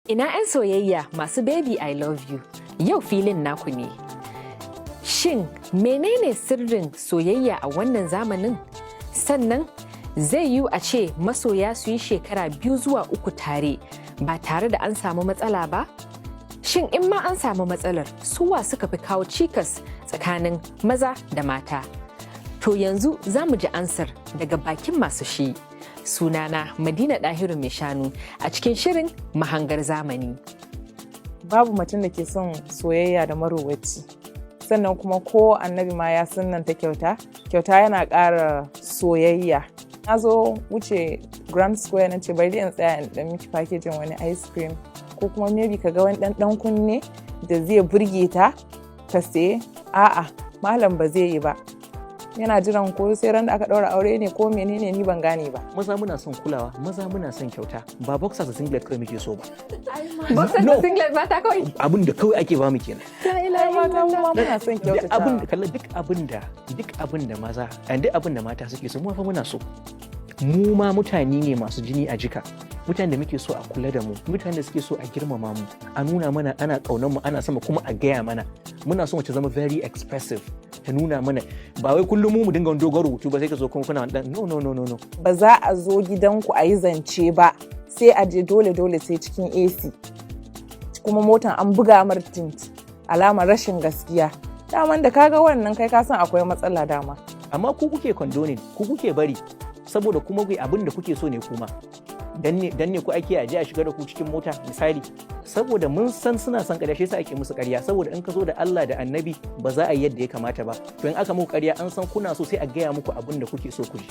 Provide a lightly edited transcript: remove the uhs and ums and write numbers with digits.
Ina 'yan soyayya masu "Baby, I love you", yau filin naku ne. Shin menene sirrin soyayya a wannan zamanin? Sannan zai yiwu a ce masoya su yi shekara 2 zuwa 3 tare ba tare da an samu matsala ba? Shin in ma an samu matsalar, suwa suka fi kawo cikas tsakanin maza da mata? To, yanzu za mu ji ansar daga bakin masu shi. Sunana Madina Dahiru Mai Shanu a cikin shirin Mahangar Zamani. Babu mutum da ke son soyayya da marowaci. Sannan kuma ko Annabi ma ya sunanta kyauta, kyauta yana ƙara soyayya. Na zo wuce Grand Square, na ce bari in tsaya in dan miki packaging wani ice cream, ko kuma maybe ka ga wani dan dan kunne da zai burge ta, ka saye. A'a malam, ba zai yi ba. Yana jiran ko sai ran da aka ɗaura aure ne ko menene, ni ban gane ba. Maza muna son kulawa, maza muna son kyauta, ba boxers da singlet kawai muke so ba. Boxers da singlet mata kawai. Abin da kawai ake ba mu kenan. Ai mata mu ma muna son Duk abin kyautatawa. Kalla, duk abin da maza and duk abin da mata suke so, mu fa muna so. Mu ma mutane ne masu jini a jika, mutane da muke so a kula da mu, mutane da suke so a girmama mu, a nuna mana ana kaunar mu, ana sama, kuma a gaya mana muna so mace zama very expressive, ta nuna mana, ba wai kullum mu mu dinga wani dogon rubutu ba, sai ka zo kuma kuna dan no, no, no, no, no. Ba za a zo gidanku a yi zance ba, sai a je dole dole sai cikin AC, kuma motan an buga mar tint, alamar rashin gaskiya. Daman da kaga wannan, kai ka san akwai matsala dama. Amma ku kuke condoning, ku kuke bari, saboda kuma ku abin da kuke so ne, kuma danne ku ake, aje a shiga da ku cikin mota misali. Saboda mun san suna son ƙarya, shi yasa ake musu ƙarya, saboda in ka zo da Allah da Annabi ba za a yi yadda ya kamata ba. To, in aka muku ƙarya, an san kuna so, sai a gaya muku abin da kuke so ku ji.